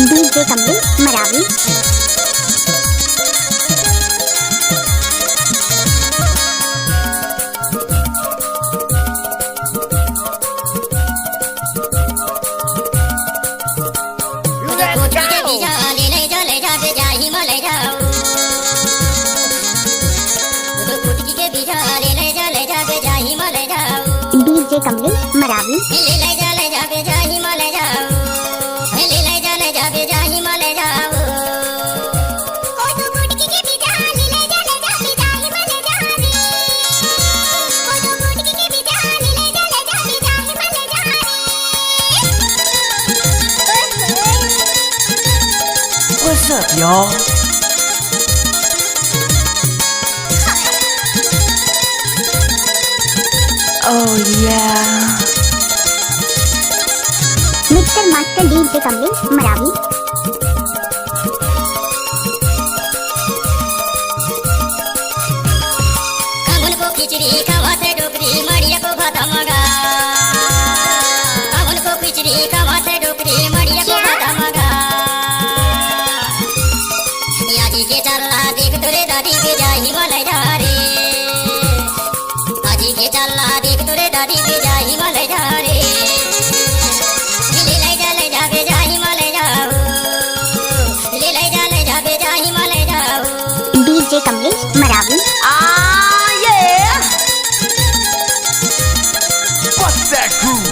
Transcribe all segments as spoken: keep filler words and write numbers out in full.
DJ Kamlesh Maravi. DJ Kamlesh Maravi. What's up, y'all? Oh yeah. Mixer master DJ Kamlesh Maravi. खिचड़ी खावा से डोकरी मड़िया को भात मगा। खिचड़ी खावा से डोकरी मड़िया को भात मगा। आजी के चलना देख तोरे दादी के जाही मले जा रे। आजी के चलना देख तोरे दादी के जाही मले जा रे। ले ले जा, ले जा, बे जाही मले जाओ। ले ले जा, ले जा, बे जाही मले जाओ। डीजे कमलेश मरावी। आ, ये। What's that groove?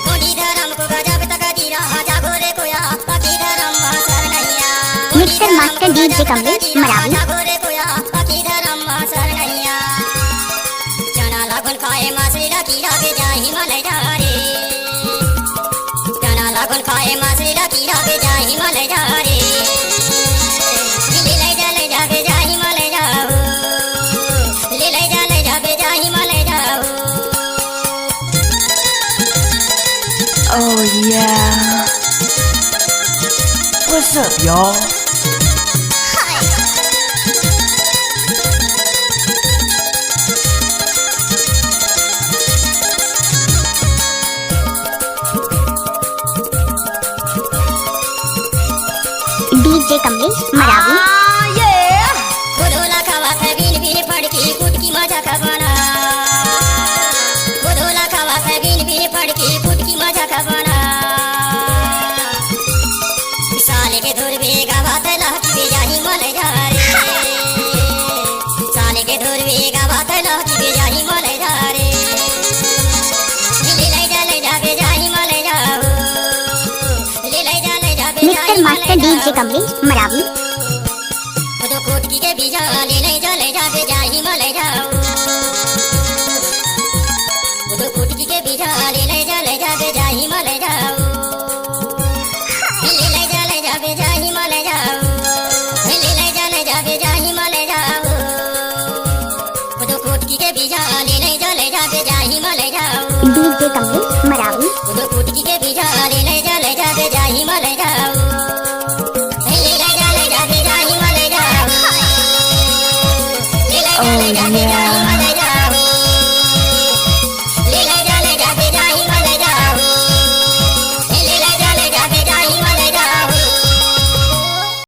गोंडी धरम को गजब तक दीरा, जागो रे कोया, पकी धरम मा सरनैया। Mixer master DJ Kamlesh Maravi. जागो रे कोया, पकी धरम मा सरनैया। चना लागन खाए मासरी ला कीड़ा बे जाही मले जा रे। चना लागन खाए मासरी ला कीड़ा बे जाही मले जा रे। ले ले जा, ले जा बे जाही मले जाओ। ले ले जा, ले जा बे जाही मले जाओ। Oh yeah. What's up, y'all? DJ Kamlesh Maravi. आ, ये। खुदोला खावा थे बीन बीन फड़की कुटकी मजा खबना। खुदोला खावा थे बीन बीन फड़की कुटकी मजा खबना। साले के धुर बेगा बात लहकी बे जाही मले जा रे। साले के धुर बेगा बात लहकी बे जाही मले जा रे। ले ले जा, ले जा बे जाही मले जाओ। Mixer master DJ Kamlesh Maravi. खुदो कुटकी के बीजा ले ले जा, ले जा बे जाही मले जाओ। खुदो कुटकी के बीजा ले ले जा, ले जा बे जाही मले जाओ। ले ले जा, ले जा बे जाही मले जाओ। ले ले जा, ले जा बे जाही मले जाओ। खुदो कुटकी के बीजा ले ले जा, ले जा बे जाही मले जाओ। डीजे कमलेश मरावी। खुदो कुटकी के बीजा ले ले जा, ले जा बे जाही मले जाओ। ले ले जा, ले जा बे जाही मले जाओ। ले ले जा, ले जा बे जाही